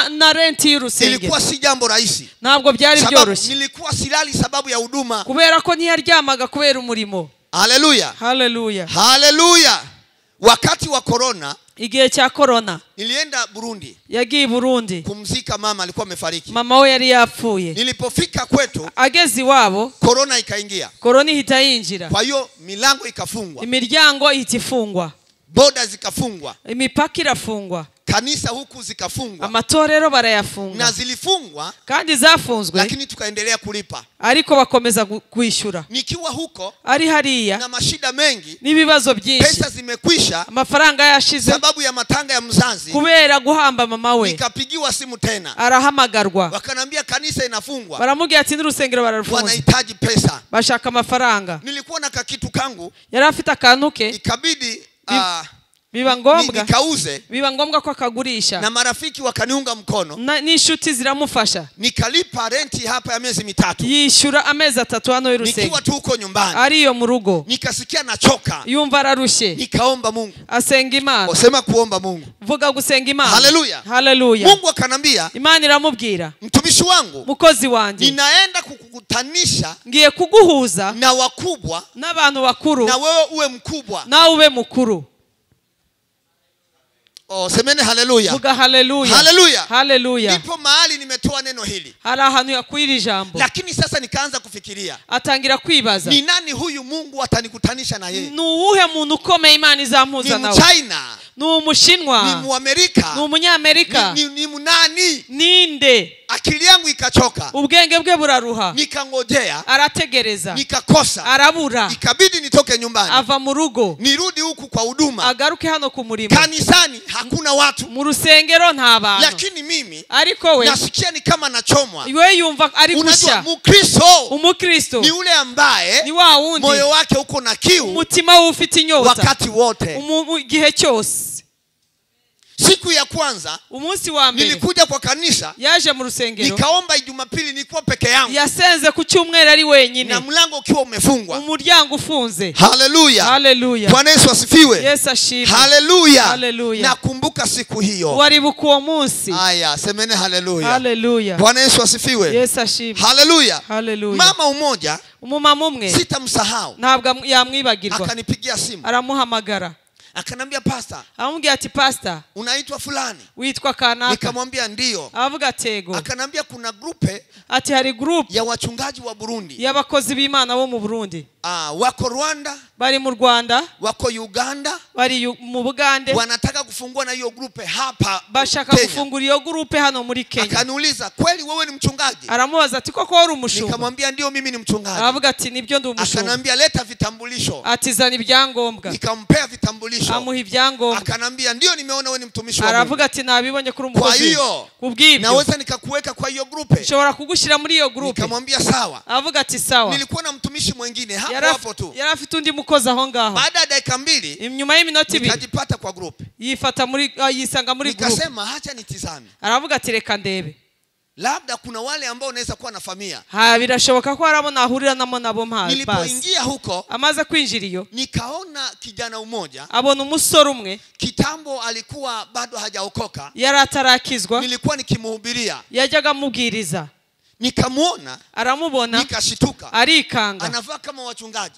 Na renti y'urusengero. Ilikuwa si jambo rahisi. Ntabwo byari byoroshye. Nilikuwa silali sababu ya huduma. Kubera ko ntiyaryamaga kubera umurimo. Haleluya. Haleluya. Haleluya. Wakati wa corona, igihe cya corona, nilienda Burundi. Yagiye Burundi kumzika mama, alikuwa amefariki. Mama we yari yapfuye. Nilipofika kwetu, ageze iwabo, corona ikaingia. Corona ihita yinjira. Kwa hiyo milango ikafungwa. Imiryango ihita ifungwa. Boda zikafungwa. Imipaka irafungwa. Kanisa huku zikafungwa. Amatorero barayafunga. Na zilifungwa. Kandi zafunzwe. Lakini tukaendelea kulipa. Ariko bakomeza kwishyura. Nikiwa huko ari hariya na mashida mengi, n'ibibazo byinshi. Pesa zimekwisha. Amafaranga yashize. Sababu ya matanga ya mzazi. Kubera guhamba mama we. Nikapigiwa simu tena. Arahamagarwa. Wakanambia kanisa inafungwa. Baramubwira ati n'urusengero bararufunze. Wanahitaji pesa. Bashaka amafaranga. Nilikuwa na kakitu kangu. Yari afite akantu ke. Ikabidi biba ngombwa nikauze. Biba ngombwa ko akagurisha. Na marafiki wakaniunga mkono. N'inshuti ziramufasha. Nikalipa renti hapa ya miezi 3. Yishyura amezi 3 hano y'urusengero. Nikiwa tu huko nyumbani. Ariyo mu rugo. Nikasikia nachoka. Yumva ararushye. Nikaomba Mungu. Asenga Imana. Osema kuomba Mungu. Vuga gusenga Imana. Haleluya. Haleluya. Mungu akanambia, Imana iramubwira, mtumishi wangu, mukozi wanjye, ninaenda kukukutanisha, ngiye kuguhuza na wakubwa, n'abantu bakuru, na wewe uwe mkubwa, nawe ube mukuru. Oh, semene haleluya. Vuga haleluya. Haleluya. Haleluya. Ndipo mahali nimetoa neno hili. Hari ahantu yakwira ijambo. Lakini sasa nikaanza kufikiria. Atangira kwibaza. Ni nani huyu Mungu atanikutanisha na yeye? Ni uwuhe muntu ukomeye Imana izampuza nawe? Ni Mchina. Ni Umushinwa. Ni Muamerika. Ni Umunyamerika. Ni munani? Ninde? Akili yangu ikachoka. Ubwenge bwe buraruha. Nikangojea. Arategereza. Nikakosa. Arabura. Ikabidi nitoke nyumbani. Ava mu rugo. Nirudi huku kwa huduma. Agaruke hano ku murimo. Kanisani hakuna watu. Mu rusengero nta bantu. Lakini mimi ariko we nasikia ni kama nachomwa. We yumva ari gushya. Unajua Mkristo, Umukristo ni ule ambaye ni wa wundi moyo wake uko na kiu, umutima we ufite inyota wakati wote, igihe cyose. Siku ya kwanza umunsi wa mbere nilikuja kwa kanisa, yaje mu rusengero, nikaomba Jumapili nilikuwa peke yangu. Yasenze ku cyumweru ari wenyine, na mlango ukiwa umefungwa, umuryango ufunze. Haleluya. Haleluya. Bwana Yesu asifiwe. Yesu ashimwe. Haleluya. Haleluya. Nakumbuka siku hiyo. Waribuka uwo munsi. Haya, semene haleluya. Haleluya. Bwana Yesu asifiwe. Yesu ashimwe. Haleluya. Haleluya. Mama umoja, umumama umwe, sitamsahau, ntabwo yamwibagirwa, akanipigia simu, aramuhamagara. Akanambia pastor, aramubwira ati pastor, unaitwa fulani, witwa kanaka. Nikamwambia ndio. Avuga atego. Akanambia kuna grupe, ati hari group ya wachungaji wa Burundi, y'abakozi b'Imana bo mu Burundi, Wako Rwanda, bari mu Rwanda, wako Uganda, bari mu Bugande, wanataka kufungua na hiyo grupe hapa bashaka Kenya. Gufungura iyo grupe hano muri Kenya. Akaniuliza, kweli wewe ni mchungaji? Aramubaza ati koko wari umushumba? Nikamwambia ndio, mimi ni mchungaji. Aravuga ati nibyo ndi umushumba. Akanambia leta vitambulisho. Ati zana ibyangombwa. Nikampea vitambulisho. Amuha ibyangombwa. Akanambia ndio, nimeona wewe ni mtumishi wa Mungu. Aravuga ati nabibonye kuri umukozi. Kwa hiyo kubw'ibyo naweza nikakuweka kwa hiyo grupe. Nshobora kugushyira muri iyo grupe. Nikamwambia sawa. Aravuga ati sawa. Nilikuwa na mtumishi mwingine hapo hapo tu. Yari afite undi mukozi aho ngaho. Baada ya dakika 2 nyuma y'iminota 2 nikajipata kwa grupe. Yifata muri yisanga muri grupe. Nikasema acha nitizame. Aravuga ati reka ndebe. Labda kuna wale ambao naweza kuwa na familia. Ha, birashoboka ko harabo nahurira namo nabo mpazi. Nilipoingia huko, amaze kwinjira iyo, nikaona kijana mmoja. Abona umusore umwe. Kitambo alikuwa bado hajaokoka. Yari atarakizwa. Nilikuwa nikimhubiria. Yajyaga amubwiriza. Nikamuona, aramubona, nikashituka. Arikanga. Anavaa kama wachungaji.